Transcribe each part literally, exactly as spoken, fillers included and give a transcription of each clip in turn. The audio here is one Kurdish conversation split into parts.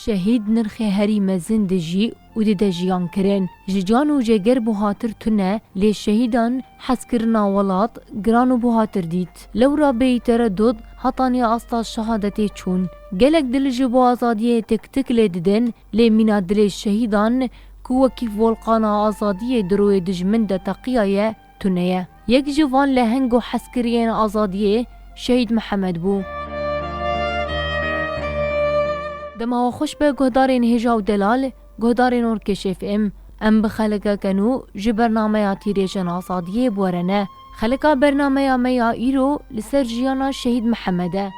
Şehîd nirxê herî mezin dijî û dide jiyan kirin. Ji can û jeger buhatir tune, lê şehîdan hezkirina welat giran û buhatir dît. Lewra bêyî teredût hetanî asta şehadetê çûn. Gelek dil ji bo azadiyê tik tik lê didin, lê mîna dilê şehîdan ku wekî volqana azadiyê di royê dijmin de teqiyaye, tune ye. Yek ji van leheng û hezkiriyên azadiyê Şehîd Mihemed bû. Dema we xweş be guhdarên hêja û delal, guhdarên Orkeş F M. Em bi xelekeke nû ji bernameya Tîrêjên Azadiyê bi we re ne. Xeleka bernameya me ya îro li ser jiyana Şehîd Mihemed e.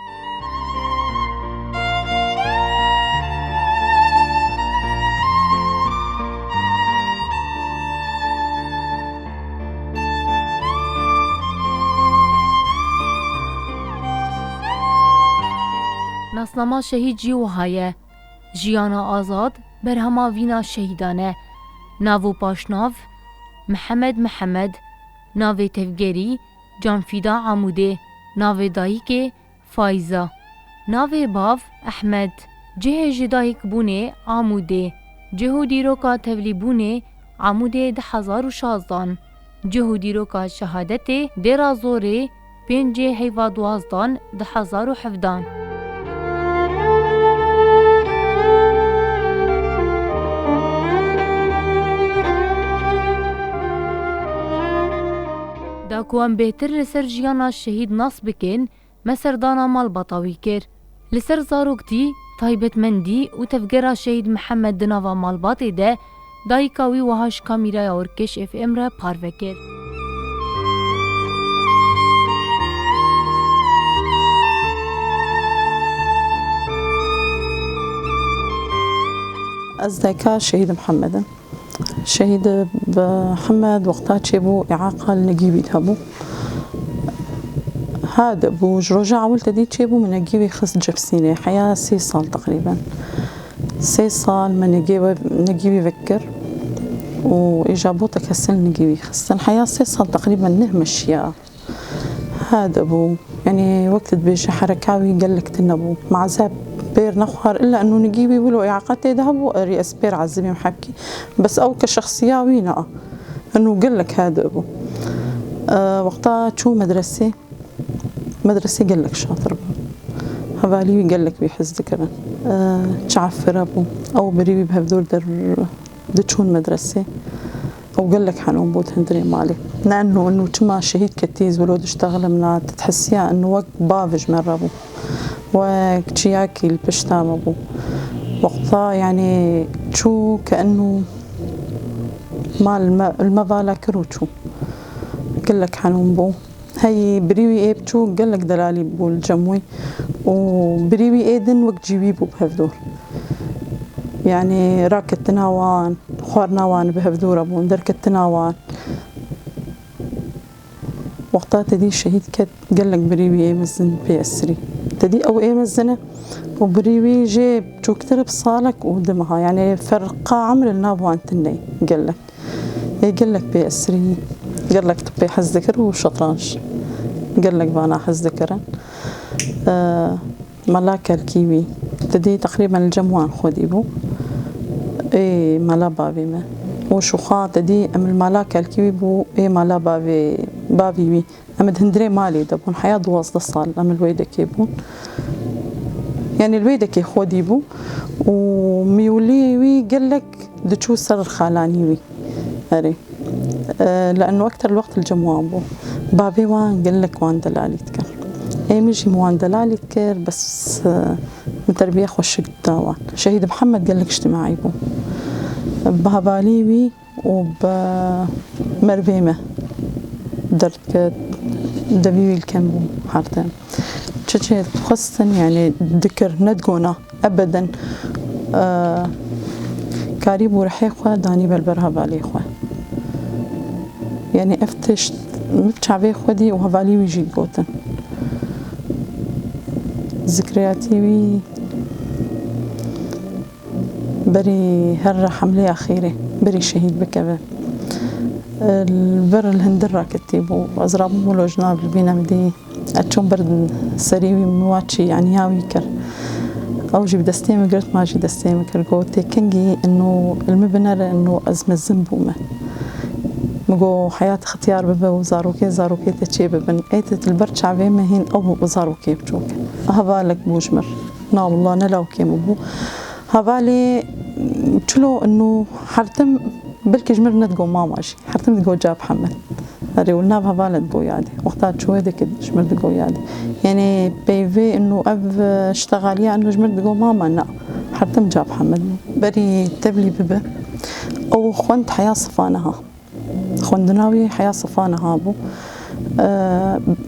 Nasnama şehîd jî wiha ye. Jiyana Azad berhema vîna şehîdan e. Nav û paşnav: Mihemed Mihemed. Navê tevgerî: Canfîda Amûdê. Navê dayikê: Fayza. Navê bav: Ehmed. Cihê ji dayikbûnê: Amûdê. Cih û dîroka tevlîbûnê: Amûdê du hezar û şazdan. Cih û dîroka şehadetê: Dêra Zorê, pêncê heyva duwazdan, du hezar û hevdan. Da ku em bêhtir li ser jiyana şehîd nas bikin, me serdana malbata wî kir. Li ser zaroktî, taybetmendî û tevgera Şehîd Mihemed di nava malbatê de, dayika wî wiha ji kamîraya Orkeş F M re parve kir. Ez dayika Şehîd Mihemed im. Şehîd Mihemed wexta çêbû, îaqa li Negîvî de hebû. Hade bû, ji roja ewil te dî çêbû, min Negîvî xist Cefsînê. Heya sê sal teqrîben. Sê sal me Negîvî, Negîvî vekir û îja bo te kesin Negîvî xistin. Heya sê sal teqrîben neh meşiya. Hade bû. Yanî wek tu dibêje hereka wî gelek tune bû. Mezeb pêr nexwar, illa enû Negîvî wilo îaqa tê de hebû, erî ez pêr ezibîm hepkî. Bes ew ke şexsiya wî ne. Enû gelek hade bû. E, wexta çû medresê, medresê gelek şatir bû. Hevalî wî gelek wî hez dikirin. E, çi efire bû. Ew berî wî bi hevdor der diçûn medresê. Ew gelek henûn bû di hundirê malê. Ne enû, enû çima şehîd ketî, ez wilo diştexile min a, tu dihisiya enû wek bav ji me re bû. Wek çiyakî li pişta me bû. Wexta, yanî, çû ke enû mal me, li me vala kir û çû. Gelek henûn bû. Hey birî wî ê biçûk gelek delalî bû li cem wî û birî wî ê din wek cî wî bû bi hevdor. Yanî raketina wan, xwarina wan bi hevdor e bûn, derketina wan. Wexta te dî şehîd ket, gelek birî wî ê mezin pê esirî. Te dî ew ê mezin e û birî wî jê biçûktir bi salek û du meha. Yanî ferqa emr li nav wan tune ye gelek. Ê gelek pê esirî, gelek tu pê hez dikir û şetranj. Gelek vana hez dikirin. E, mala kelkî wî, te dî teqrîben li cem wan xwedî bû. Ê mala bavê me. Û şûxa te dî em li mala kelkî wî bû, ê mala bavê, bavî wî. Em di hundirê malê de bûn. Heya duwazdeh sal em li wê dekê bûn. Yanî li wê dekê xwedî bû û mîwlî wî gelek diçû ser xalanî wî. Erê. E, li enû ekter li wext li cem wan bû. Bavê wan gelek wan delalî dikir. Ê min jî min wan delalî dikir, bes, e, min terbiye xweşik da wan. Şehîd Mihemed gelek îctimaî bû. Bi hevalî wî û bi mervê me derdikir, devî wî li kem bû her tim. Çi çi dixwestin, yanî dikir, ne digona, ebeden, e, karî bû rihê xwe danî ber ber hevalê xwe. Yanî ev tişt min bi çavê xwe dî û hevalî wî jî digotin. Zikriyatî wî Berî her hemleya xêrê, berî şehîd bikeve. Li vir li hundir raketî bû. Ez rabûm wilo ji nav li bîne min dî. Ez çûm ber serî wî, min wa çî, yanî ya wî kir. Ew jî bi destê min girt, ma jî destê min kir. Got, tê kengî, ino li min binere, ino ez mezin bûme. Min got, heyat xitiyar bibe û zarokê, zarokê te çê bibin. Ê te li ber çavê me hîn ew bû zarokê biçûk. Hevalek bû ji mir. Na, willa ne lawkê min bû. Hevalê çilo, ino her tim, belkî ji mir nedigo mama jî. Her tim digo Cap Hemed. Erê, û nav hevalê digo yadê. Wexta çûye dike ji mir digo yadê. Yanî peyvê ino ev, e, ştexaliya ino ji mir digo mama na. Her tim Cap Hemed bû. Berî tevlî bibe. Ew xwend heya sifa niha. Xwendina wî heya sifa niha bû. E,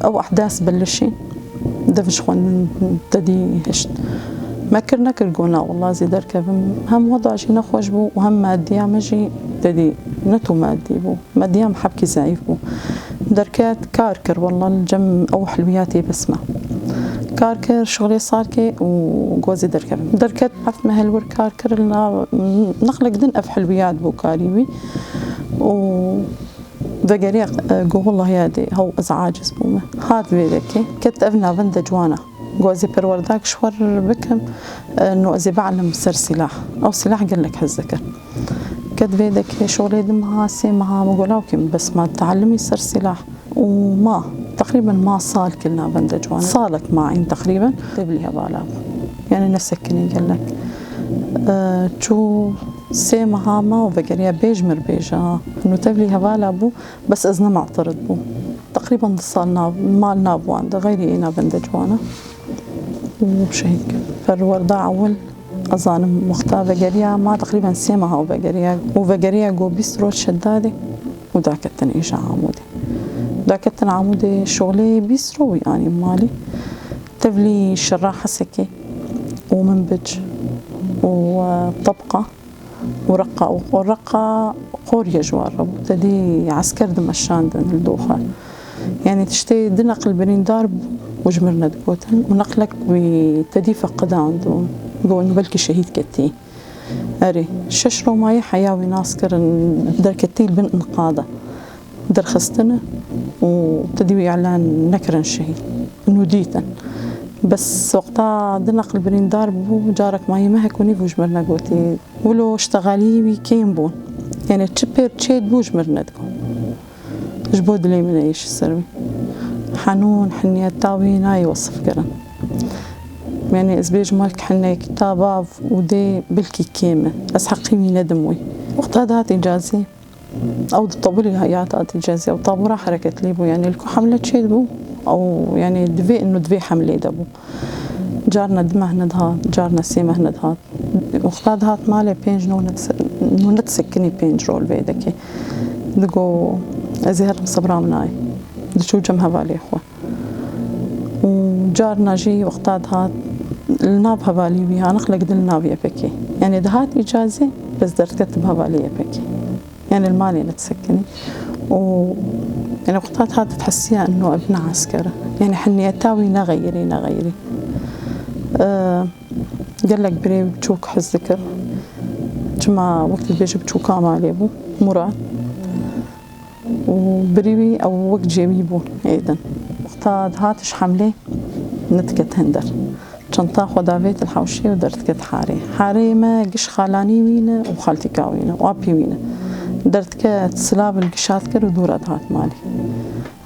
ew ehdas belişî. Dev ji xwendin te dî hişt. Me kir nekir got na, willa zî derkevim. Hem weda jî nexweş bû û hem madiya me jî te dî ne tu madî bû. Madiya me hebkî zeîf bû. Derket, kar kir, willa li cem ew hilwiyatê bes me. Kar kir, şixulê sar kê û got zî derkevim. Derket, heft mehel wir kar kir, li nav, neqlek din ev hilwiyat bû karî wî. Û vegeriya, e, got, willa yadê, hew ez aciz bûme. Hat vê dekê, ket ev navende ciwana. Got, ez ê perwerdak ji xwe re bikim, e, no ez ê bialim ser sîlah. Ew sîlah gelek hez dikir. Ket vê dekê şolê di meha, sê meha min got, lawkê min bes ma, tealimî ser sîlah. Û ma, teqrîben ma salkê li navende ciwana. Salek ma în teqrîben. Tevlî hevala bû. Yanî nesekinî gelek. E, çû sê meha ma û vegeriya bêj mir bêja. No tevlî hevala bû. Bes ez ne mu'terid bûm. Teqrîben du sal nav, mal nav wan de, xeyrî ê navende ciwana. Û şehîd kir. Perwerda ewil, ez zanim, wexta vegeriya ma teqrîben sê meha û vegeriya, û vegeriya got bîst roj Şedadê û daketin êja Amûdê. Daketin Amûdê şolê bîst roj wî anî malî. Tevlî şerra Hesekê û Minbic û, e, Tebqa. û Reqa û, û Reqa qoriye ji wan re bû. Te dî esker dimeşandin li doxa. Yanî tiştê di neqil birîndar bû û ji mir nedigotin û neqlek wî te dî feqidand û got, belkî şehîd ketî. Erê, şeş romayê heya wî nas kirin, derketî li bin inqada. Derxistin û te dî wî îlan nekirin şehîd. Nû dîtin. Bes wexta di neqil birîndar bû, carek mayî mehek û nîv û ji mir negotî. Wilo ştexalî wî kêm bûn. Yanî çi pêr çêdibû ji mir nedigot. Ji bo dilê min e yê ji ser wî. Henûn, hiniyeta wî nayê wesif kirin. Yanî ez bêjim wek hinekî ta bav û dê bilkî kêm e. Ez heqî wî nedim wî. Wexta dihat îcazî, ew di tebûrê ya dihat îcazî, ew tabûra hereketlî bû. Yanî li ku hemle çêdibû, ew, yanî divê, ino divê hemlê de bû. Carna di mehne dihat, carna sê mehne dihat. Wexta dihat malê pênc nû net se-, nû net sekinî pênc rol vê dekê. Digo, ez ê herim sebra min nayê. Diçû cem hevalê xwe. Û carna jî wexta dihat li nav hevalî wî, ha neqlek din li nav Y P G. Yanî dihat îcazê, bes derdiketib hevalê Y P G. Yanî li malê nedisekinî. Û, yanî wexta dihat dihesiya ino ev ne esker e. Yanî hiniyeta wî nexeyirî, nexeyirî. E, gelek birê biçûk hez dikir. Çima wek dibêje biçûka malê bû. Murat. Û birî wî ew wek cêwî bûn êdin. Wexta dihat ji hemlê nediket hinder. Çenta xwe davêt li hewşê û derdiket harê. Harê me giş xalanî wî ne û xaltîka wî ne û apî wî ne. Derdiket silav li gişa dikir û dûra dihat malê.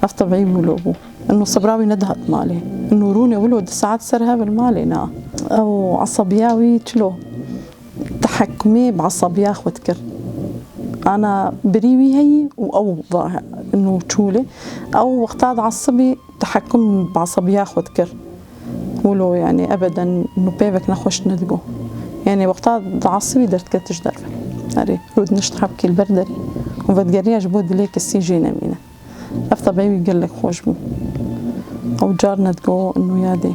Ev tebî wilo bû. Ino sebra wî nedihat malê. Ino rûnê wilo du saet ser hev li malê na. Ew esabiya wî çilo? Tehekkumê bi esabiya xwe dikir. Ana birî wî heyî û ew va ino çûlê. Ew wexta diasibî tehekkum bi esabiya xwe dikir. Wilo, yanî, ebeden ino peyvek nexweş nedigo. Yanî, wexta diasibî derdiketiş derve. Erê, rûdinişt hebkî li ber derî û vedigeriya ji bo dilê kesî jê nemîne. Ev tebî wî gelek xweş bû. Ew carna digo, ino yadê.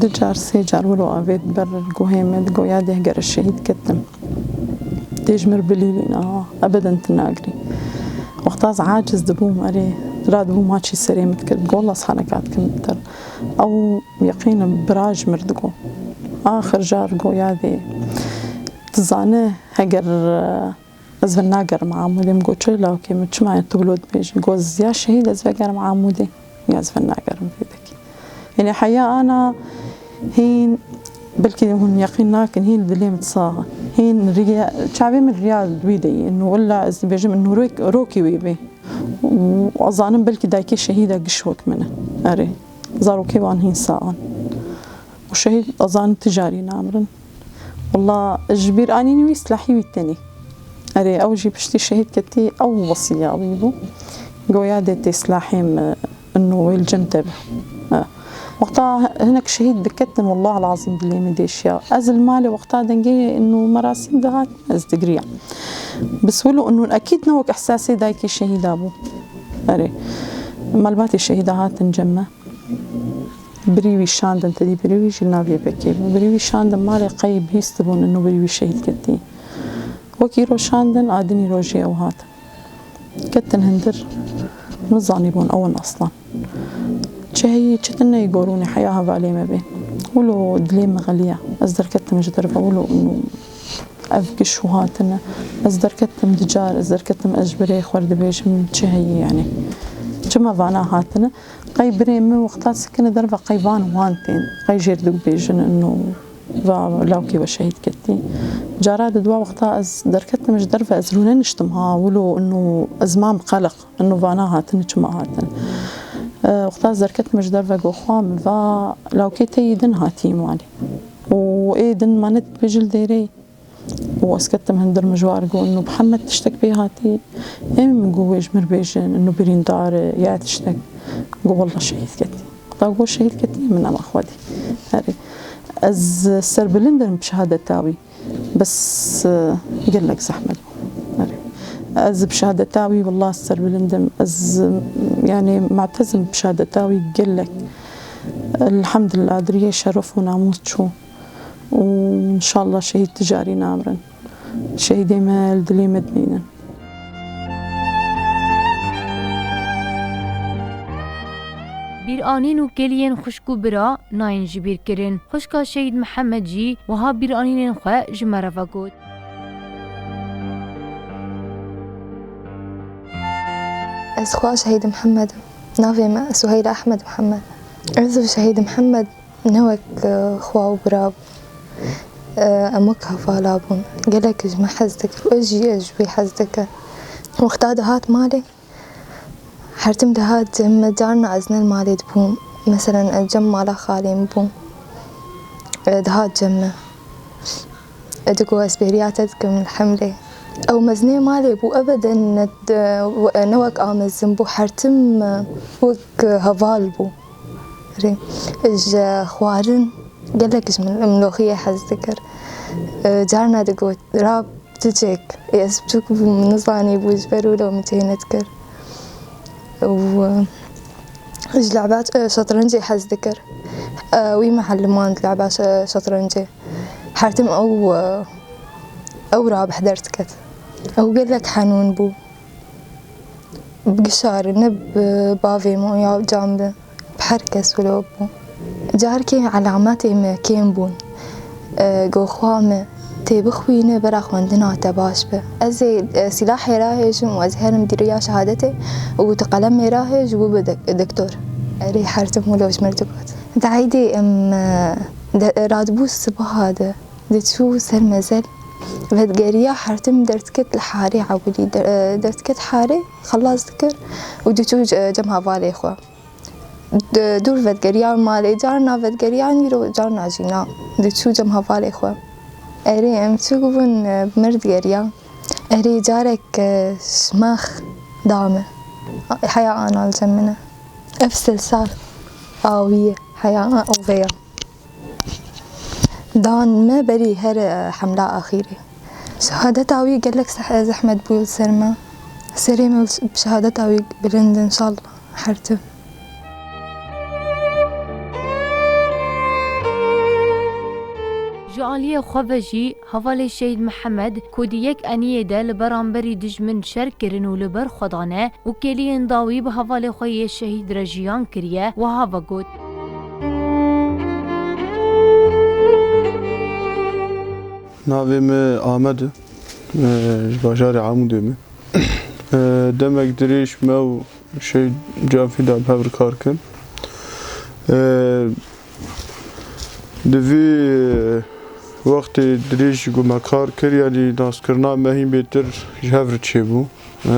Du car, sê car wilo avêt ber guhê me, digo, yadê, heger ez şehîd ketim, tê ji mir bilîlîna, ebeden tu nagirî. Wexta ez aciz dibûm, erê, radibû maçî serê min dikir, digo, wela ez herekat kim ter. Ew yeqîn e bira ji mir digo. Axir car go, yadê, tu zane, heger, e, ez venagerim Amûdê. Min got, çi lawkê min, çima tu wilo dibêjî? Got, ez ya şehîd ez vegerim Amûdê, ya ez venagerim vê dekê. Yanî heya ana hîn Belkî hûn yeqîn nakin, hîn dilê min sax e. Hîn riya, çavê min riya wî de ye. Û willa ez dibêjim, û rok-, rokî wî bê. Û ez zanim belkî dayikê şehîda giş wek min e. Erê, zarokê wan hîn sax in. Û şehîd ez zanim ti carî namirin. Willa ji bîranînê wî silahî wî tenê. Erê, ew jî piştî şehîd ketî, ew wesiya wî bû. Goya dê tê silahê min û wê li cem te be. Ha. Wexta hinek şehîd diketin, wallah lazîm dilê min dêşiya. Ez li malê wexta dengê û merasîm dihat, ez digiriya. Bes wilo û ekîd ne wek ihsasê dayikê şehîda bû. Erê. Malbatê şehîda hatin cem me. Birî wî şandin, tedî birî wî jî navê pekê bû. Birî wî şandin malê qey bihîstibûn û birî wî şehîd ketî. Wekî ro şandin, a dinî rojê ew hatin. Ketin hindir, nizanîbûn ew in aslan. Çi heyî, çi tune yê gorûnê heya hevalê me bê. Wilo dilê min xeliya. Ez derketim ji derve wilo û ev giş û hatine. Ez derketim dicar, ez derketim ez ji birê xwe re dibêjim çi heyî yani. Çima vana hatine? Qey birê min wexta sikine derve qey van wan tên. Qey jêr dibêjin û va lawkê we şehîd ketî. Cara di dua wexta ez derketim ji derve, ez rûneniştim ha, wilo û ez mam qeleq, û vana hatine çima hatine. E, wexta ez derketim ji derve, go xwa min va lawkê te yî din hatî malê. Û ê din ma ne dibêjil dêrê. Û ez ketim hindir mijwar, go û Mihemed tiştek pê hatî. Ê min go wê ji mir bêjin, û birîndar e, ya tiştek. Go wallah şehîd ketî. Da go şehîd ketî, min ema xwedî. Herê. Ez serbilind im bi şehadeta wî. Bes, e, gelek zehmet bû. Herê. Ez bi şehadeta wî wallah serbilind im. Ez, e, yani, mu'tez im bi şehadeta wî gelek. Elhamdulillah, diriyê şeref û namûs çû. Û înşallah şehîd ti carî namirin. Şehîdê me li dilê me dimînin. Bîranîn û kêliyên xwişk û bira nayên ji bîr kirin. Xwişka Şehîd Mihemed jî wiha bîranînên xwe ji me re vegot. Ez xwe Şehîd Mihemed im. Navê me Suheyla Ehmed Mihemed. Ez û Şehîd Mihemed ne wek, e, xwa û bira bûn. E, em wek hevala bûn. Gelek ji me hez dikir. Ez jî, ez ji wî hez dikim. Wexta dihat malê, her tim dihat cem me, carna ez ne li malê dibûm. Meselen, ez cem mala xalê min bûm. E, dihat cem me. E, digo ez bêriya te dikim li hemlê. Ew mezinê malê bû, ebeden ne, ne wek a mezin bû, her tim, e, wek heval bû. Rê, ji xwarin gelek ji min, min loxiyê hez dikir. E, carna digot, "Ra biçek." Ê, ez biçûk bûm, nizanî bû, ji ber wilo min çê nedikir. Û, e, ji leba, e, şetrîncê hez dikir. E, wî muelliman di leba şe-, şetrîncê. Her tim ew, e, ew rabih derdiket. Ew gelek henûn bû. Bi gişa re ne bi bavê min ya can bi, bi her kes wilo bû. Carkê elametê me kêm bûn. E, go xwa min tê bixwîne, bera xwendina te baş be. Ez ê, e, sîlahê rahêjim û ez herim dîriya şehadetê û tu qelemê rahêj û bibe dek-, doktor. Erê, her tim wilo ji mir digot. Di eydê em, e, de, radibû sibaha de. Diçû ser mezel, vedigeriya, her tim derdiket li harê ewilî, der-, e, derdiket harê, xelas dikir û diçû ce-, cem hevalê xwe. Di-, dûr vedigeriya malê, carna vedigeriya nîro, carna jî na. Diçû cem hevalê xwe. Erê, em çi bûn, e, bi mir digeriya. Erê, carek, e, şmax da me. Heya ana li cem min e. Ev silsal awî ye. Heya a-, ove ye. Dan me berî her, e, hemla axîrê. Şehadeta wî gelek seh-, zehmet bû li ser me. Serê me bi şehadeta wî bilind, înşallah, her tim. Ji aliyê xwe ve jî hevalê Şehîd Mihemed ku di yek eniyê de li beramberî dijmin şer kirin û li ber xwe dane, û kêliyên dawî bi hevalê xwe yê şehîd re jiyan kiriye, wiha ve got. Navê min Amed e. E, ji bajarê Amûdê me. E, demek dirêj me û Şehîd Cafî de bi hev re kar kin. E, Di vî, e, wextê dirêj ku me kar kir, yanî naskirina me hîn bêtir ji hev re çêbû. E,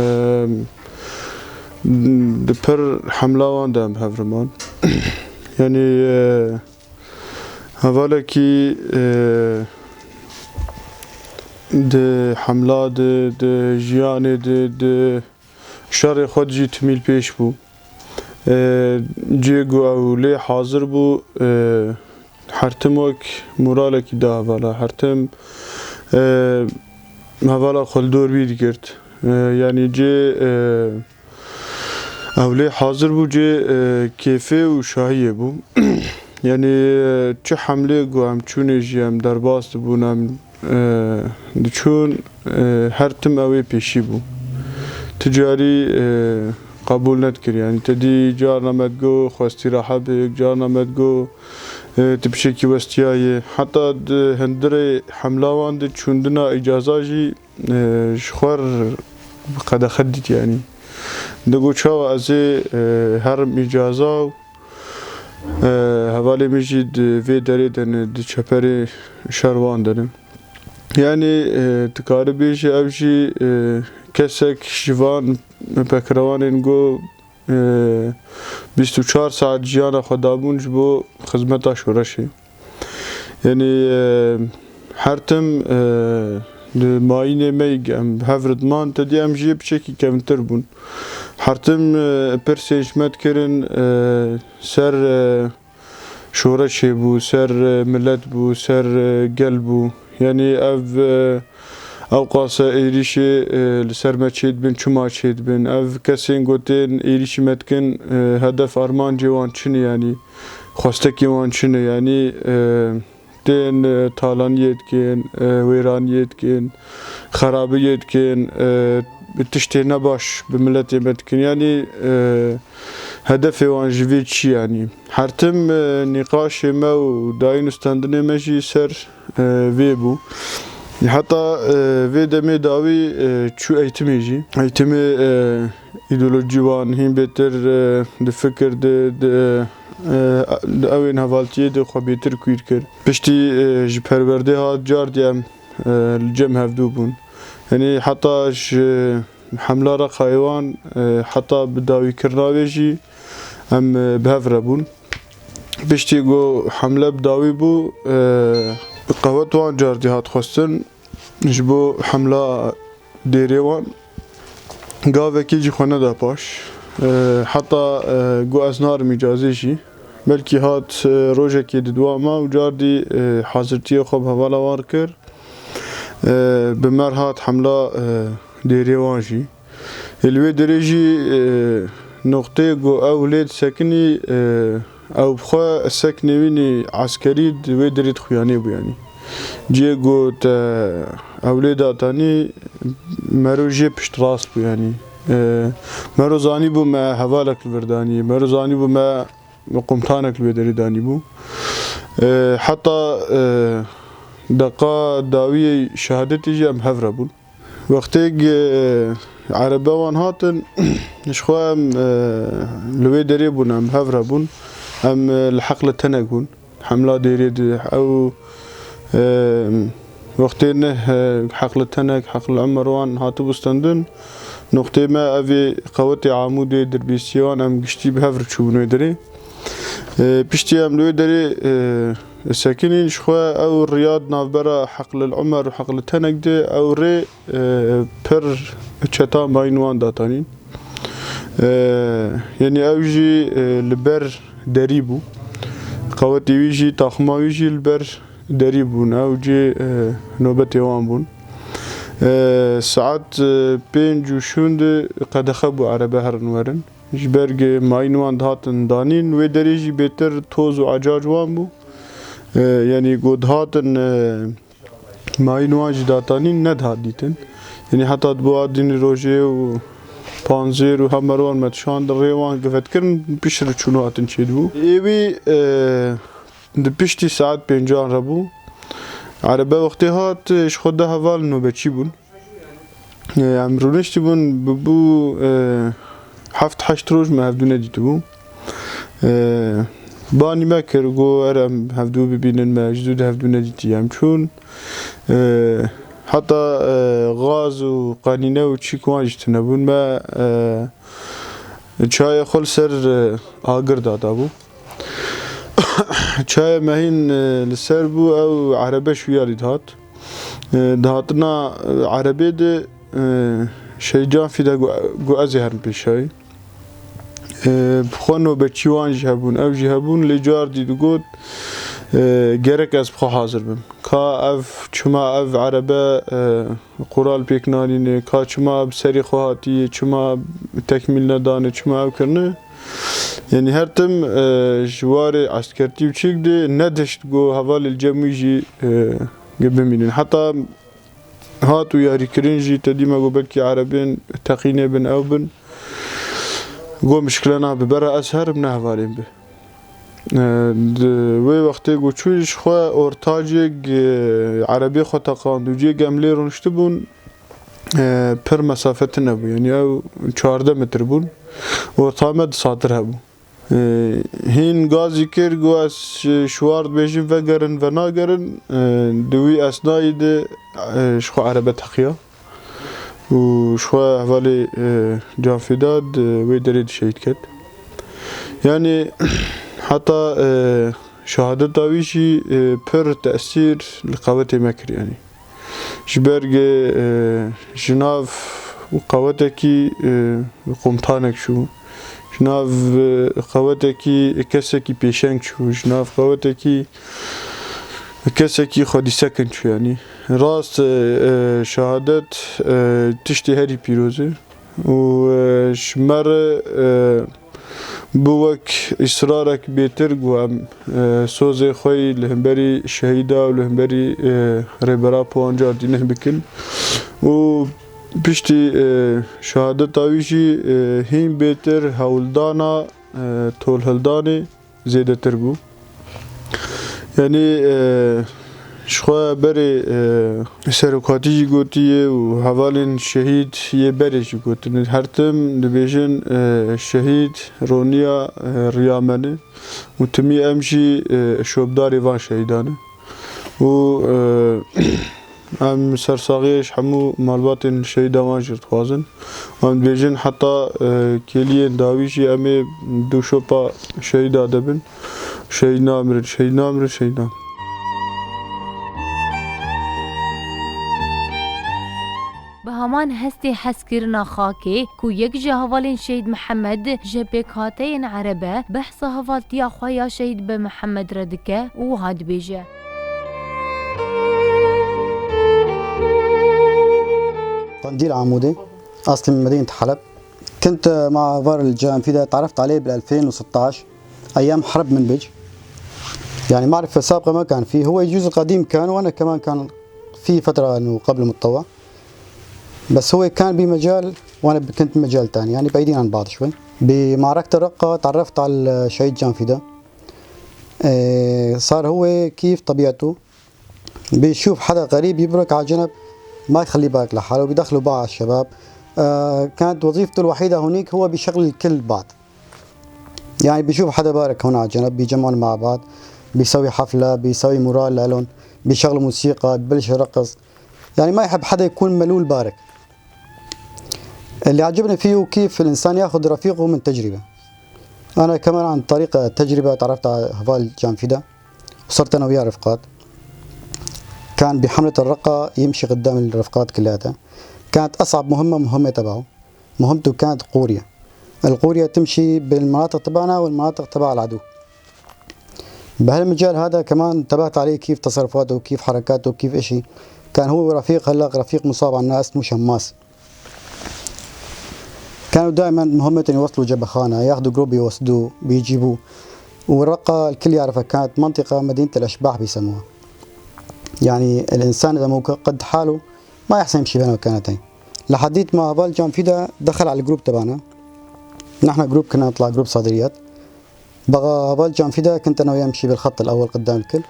di pir hemla wan de em hev re man. Yanî, e, hevalekî, e, di hemla de, di jiyanê de, di şerê xwe de jî timîl pêş bû. E, cihê ku ew lê hazir bû, e, her tim wek moralekî da hevala. Her tim, e, hevala xwe li dor wî digirt. E, yanî cihê, e, ew lê hazir bû, cihê, e, kêfê û şahiyê bû. Yanî, e, çi hemlê ku em çûnê jî em derbas dibûn, em e, diçûn, e, her tim ew ê pêşî bû. Ti carî, e, qebûl nedikir. Yanî te dî carna me digo xwestî rahe bik, carna me digo, e, tu pişekî westiyaye. Heta di hundirê hemla wan de çûndina îcaza jî, e, ji xwe re qedexe dît yanî. Digo çawa ez ê, e, herim îcaza û E, hevalê min jî di vê derê de ne, di çeperê şerwan de ne. Yanî, e, tu karî bêjî ev jî, e, kesek ji van pekirewanên ku, e, bîst û çar saet jiyana xwe dabûn ji bo xizmeta şoreşê. Yanî, e, her tim, e, di mayînê me yî em hev re diman, te dî em jî yê piçekî kevintir bûn. Her tim, e, pirsên ji me dikirin, e, ser, e, şoreşê bû, ser, e, milet bû, ser, e, gel bû. Yanî ev, e, ewqasa êrîşê, e, li ser me çêdibin, çima çêdibin? Ev kesên ku tên êrîşî me dikin, e, hedef armancê wan çi ne yanî? Xwestekên wan çi ne? Yanî, e, tên, e, talaniyê dikin, e, wêraniyê dikin, xerabiyê dikin, e, tiştê nebaş bi miletê me dikin. Yanî, e, hedefê wan ji vê çi yanî? Her tim, e, nîqaşê me û dayîn û standinê me jî ser, e, vê bû. Heta, e, vê demê dawî, e, çû eğitimê jî. Eğitimê, e, îdeolojî wan hîn bêtir, e, di fikir de, di, e, di ewên hevaltiyê de xwe bêtir kuîr kir. Piştî, e, ji perwerdê hat cardî em, e, li cem hevdû bûn. Yanî heta ji hemla Reqayê wan, e, heta bi dawîkirina wê jî em, e, bi hev re bûn. Piştî ku hemle bi dawî bû, e, qewet wan cardî hat xwestin. Ji bo hemla dêrê wan gavekê jî xwe neda paş. E, heta, e, got ez narim îcazê jî. Belkî hat, e, rojekê di dua ma û cardî, e, hazirtiyê xwe bi hevala wan kir. E, bi mer hat hemla, e, dêrê wan jî. Ê li wê derê jî, e, noqteyê ku ew lê disekinî, e, ew bi xwe sek nêwînî eskerî di wê derê dixuyanê bû yanî. Cihê ku te ew lê datanî mero jê piştrast bû yanî. E, mero zanîbû me hevalek li vir danî, mero zanîbû me qumtanek li wê derê danîbû. E, heta, e, deqa dawiyê şehadetê jî em hev re bûn. Wextê, e, erebe wan hatin, ji xwe em, e, li wê derê bûn, em hev re bûn. Em, e, li Heqli Tenek bûn. Hemla dêrê di ew, e, wextê neh, e, Heqli Tenek, Heqli Emer wan hatibû stendin. Noqtê me ev ê qewetê Amûdê, Dirbêsiyê wan em giştî bi hev re çûbûn wê derê. E, piştî em li wê derê, e, sekinîn, ji xwe ew riya di navbera Heqlil Umer û Heqli Tenek de ew rê, e, pir çeta mayîn wan datanîn. E, yanî ew jî, e, li ber derî bû. Qewetê wî jî, taxima wî jî li ber derî bûn. Ew cê, e, nobetê wan bûn. E, saet, e, pênc û şûn de qedexe bû erebe herin werin. Ji ber ku mayîn wan dihatin danîn, wê derê jî bêtir toz û ecac wan bû. E, yanî ku dihatin, e, mayîn wan jî datanîn nedihat dîtin. Yanî heta di bo a dînî rojê û panzêr û hemer wan me dişand rê wan givet kirin, piştre çûn û hatin çêdibû. Ê wî, e, di piştî saet pêncan re bû. Erebe wextê hat, e, ji xwe deh heval nobeçî bûn. E, em rûniştî bûn, bûbû, e, heft heşt roj me hevdû nedîtibû. E, Banî me kir, got, "Ere em hevdû bibînin, me ji dû de hevdû nedîtiye." Em çûn. E, heta, e, gaz û qenîne û çîk wan jî tune bûn. Me, e, çayê xwe li ser, e, agir dadabû. Çayê me hîn, e, li ser bû, ew erebe ji wî alî dihat. E, dihatina, e, erebê de, e, Şehîd Can Fîda got, got, "Ez ê herim pêşayî." E, bi xwe nobetçî wan jî hebûn, ew jî hebûn, lê cardî digot, e, "Gerek ez bi xwe hazir bim. Ka ev, çima ev erebe, e, qural pêk nanîne, ka çima bi serê xwe hatiye, çima tekmîl nedane, çima ew kirine." Yanî her tim, e, ji warê eskertî û çîk de nedişt ku hevalê li cem wî jî, e, bimînin. Heta hat û yarîkirin jî, te dî me got, "Belkî erebên teqînê bin, ew bin." Got, "Mişkile nabe, bera ez herim, ne hevalên bi." E, di wê wextê ku çû ji xwe ortacêk, e, erebê xwe teqand û ciyê em lê rûniştibûn, e, pir mesafe tune bû. Yanî ew çardeh metr bûn. Orta me di satir hebû. E, hîn gazî kir, got, "Ez ji war dibêjim vegerin, venagerin." E, di wî esnayî de, e, ji xwe erebe teqiya. Û ji xwe hevalê, e, Can Fîda di wê derê de şehîd ket. Yanî heta, e, şehadeta wî jî, e, pir tesîr li qewetê me kir, yanî. Ji ber ge, e, ji nav qewetekî, e, komtanek çû, ji nav, e, qewetekî kesekî pêşeng çû, ji nav qewetekî kesekî xwedîsekin çû, yanî. Rast, e, e, şehadet, e, tiştê herî pîroz e û, e, ji me re, e, bû wek îsrarek bêtir ku em, e, sozê xwe yî li hemberî şehîda û li hemberî, e, rêbera Powan Cardîneh bikin û piştî, e, şehadeta wî jî, e, hîn bêtir hewldana, e, tolhildanê zêdetir bû. Yanî, e, ji xwe berê, e, serokatî jî gotiye û hevalên şehîd yê berê jî gotine. Her tim dibêjin, e, şehîd roniya, e, riya me ne û timî em jî, e, şopdarê van şehîdan in. Û, e, Em sersaxiyê ji hemû malbatên şehîda wan jî dixwazin. Em dibêjin heta, e, kêliyên dawî jî em ê du şopa şehîda de bin. Şehîd namirin, şehîd namirin, şehîd namirin. Bi heman hestê hezkirina xakê ku yek ji hevalên Şehîd Mihemed ji pêkhateyên erebe behsa hevaltiya xwe ya Şehîd bi Mihemed re dike û wiha dibêje. قنديل عمودي، أصلي من مدينة حلب. كنت مع فار الجان فيدا، تعرفت عليه بال ألفين وستعش، أيام حرب منبج. يعني معرفة سابقة ما كان فيه، هو يجوز القديم كان، وأنا كمان كان في فترة إنه قبل متطوع. بس هو كان بمجال وأنا كنت بمجال تاني، يعني بعيدين عن بعض شوي. بمعركة الرقة تعرفت على الشهيد جان فيدا. إيه، صار هو كيف طبيعته، بيشوف حدا غريب يبرك على جنب، ما يخليه يبارك لحاله، بيدخله بقى على الشباب. آه، كانت وظيفته الوحيدة هنيك هو بيشغل الكل بعض. يعني بيشوف حدا بارك هون على جنب، بيجمعهم مع بعض، بيسوي حفلة، بيسوي مورال لإلهم، بيشغلوا موسيقى، ببلش يرقص. يعني ما يحب حدا يكون ملول بارك. اللي عجبني فيه كيف الإنسان ياخد رفيقه من تجربة. أنا كمان عن طريق التجربة تعرفت على هفال جانفيدا، وصرت أنا وياه رفقات. كان بحملة الرقة يمشي قدام الرفقات كلياتها. كانت أصعب مهمة مهمة تبعه. مهمته كانت قورية. القورية تمشي بالمناطق تبعنا والمناطق تبع العدو. بهالمجال هذا كمان انتبهت عليه، كيف تصرفاته وكيف حركاته وكيف إشي. كان هو ورفيق، هلأ رفيق مصاب عنا اسمه شماس. كانوا دائمًا مهمتهم يوصلوا جبخانة، ياخدوا جروب يوصلوه، بيجيبوه. والرقة الكل يعرفها، كانت منطقة مدينة الأشباح بيسموها. يعني الإنسان إذا مو قد حاله ما يحسن يمشي بين مكانتين. لحديت ما هافال جان فيدا دخل على الجروب تبعنا. نحن جروب كنا نطلع جروب صادريات. بقى هافال جان فيدا كنت أنا وياه نمشي بالخط الأول قدام الكل،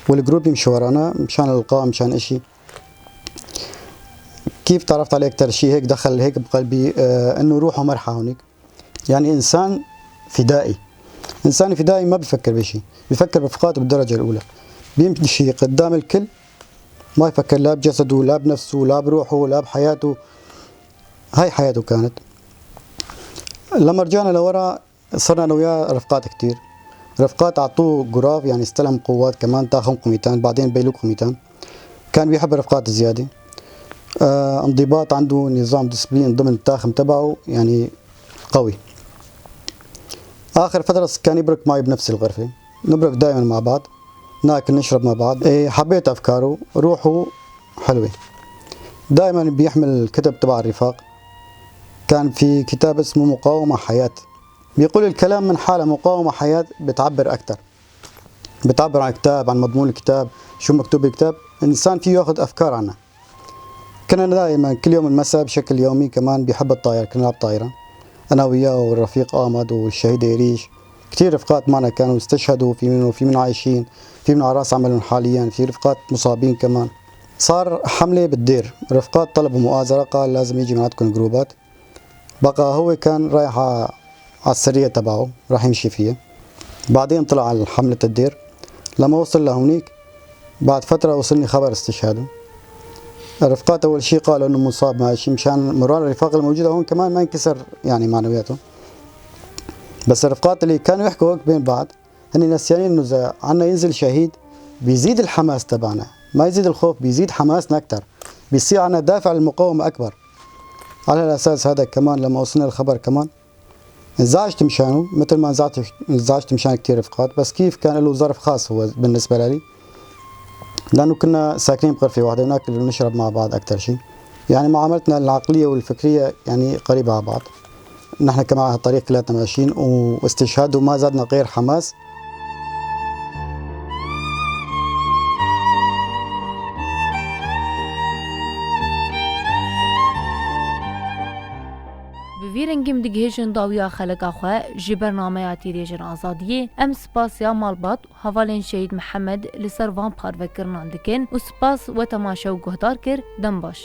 والجروب يمشي ورانا مشان القاء، مشان إشي. كيف تعرفت عليه أكتر شي هيك دخل هيك بقلبي، آه، إنه روحه مرحة هونيك. يعني إنسان فدائي. إنسان في دايم ما بيفكر بشي، بيفكر برفقاته بالدرجة الأولى، بيمشي قدام الكل، ما يفكر لا بجسده، لا بنفسه، لا بروحه، لا بحياته. هاي حياته كانت. لما رجعنا لورا، صرنا أنا وياه رفقات كتير. رفقات عطوه جراف، يعني استلهم قوات كمان، تا خم قوميتان، بعدين بيلوك قوميتان. كان بيحب رفقات زيادة. آه، انضباط عنده، نظام ديسبلين ضمن التاخم تبعه، يعني، قوي. آخر فترة كان يبرك معي بنفس الغرفة، نبرك دائمًا مع بعض، ناكل نشرب مع بعض. إيه، حبيت أفكاره، روحه حلوة. دائمًا بيحمل الكتب تبع الرفاق، كان في كتاب اسمه مقاومة حياة، بيقول الكلام من حاله مقاومة حياة بتعبر أكتر، بتعبر عن الكتاب، عن مضمون الكتاب، شو مكتوب بالكتاب، الإنسان فيه ياخد أفكار عنها. كنا دائمًا كل يوم المساء بشكل يومي كمان بيحب الطايرة، كنا نلعب طايرة. أنا وياه والرفيق آمد والشهيد إيريش. كتير رفقات معنا كانوا استشهدوا، في منهم، في منهم عايشين، في منهم على رأس عملهم حاليًا، في رفقات مصابين كمان. صار حملة بالدير، رفقات طلبوا مؤازرة، قال: "لازم يجي من عندكم جروبات". بقى هو كان رايح ع-، على السرية تبعه، راح يمشي فيها. بعدين طلع على حملة الدير. لما وصل لهونيك، بعد فترة وصلني خبر استشهاده. الرفقات أول شي قالوا إنه مصاب، ماشي، مشان مرار الرفاق الموجودة هون كمان ما ينكسر، يعني، معنوياته. بس الرفقات اللي كانوا يحكوا هيك بين بعض، هني نسيانين إنه إذا عنا ينزل شهيد، بيزيد الحماس تبعنا، ما يزيد الخوف، بيزيد حماسنا أكتر، بيصير عنا دافع للمقاومة أكبر. على الأساس هذا كمان لما وصلنا الخبر كمان انزعجت مشانه، متل ما انزعجت، انزعجت مشان كتير رفقات، بس كيف كان له ظرف خاص هو بالنسبة لإلي، لأنه كنا ساكنين بغرفة واحدة وناكل ونشرب مع بعض أكتر شي. يعني معاملتنا العقلية والفكرية يعني قريبة على بعض. نحن كمان على هالطريق كلياتنا ماشيين، واستشهاده ما زادنا غير حماس. Bi vî rengî em digihêjin dawiya xeleka xwe ji bernameya Tîrêjên Azadiyê. Em spasiya malbat û hevalên Şehîd Mihemed li ser van parvekirinan dikin û spas we temaşe û guhdar kir. Dem baş.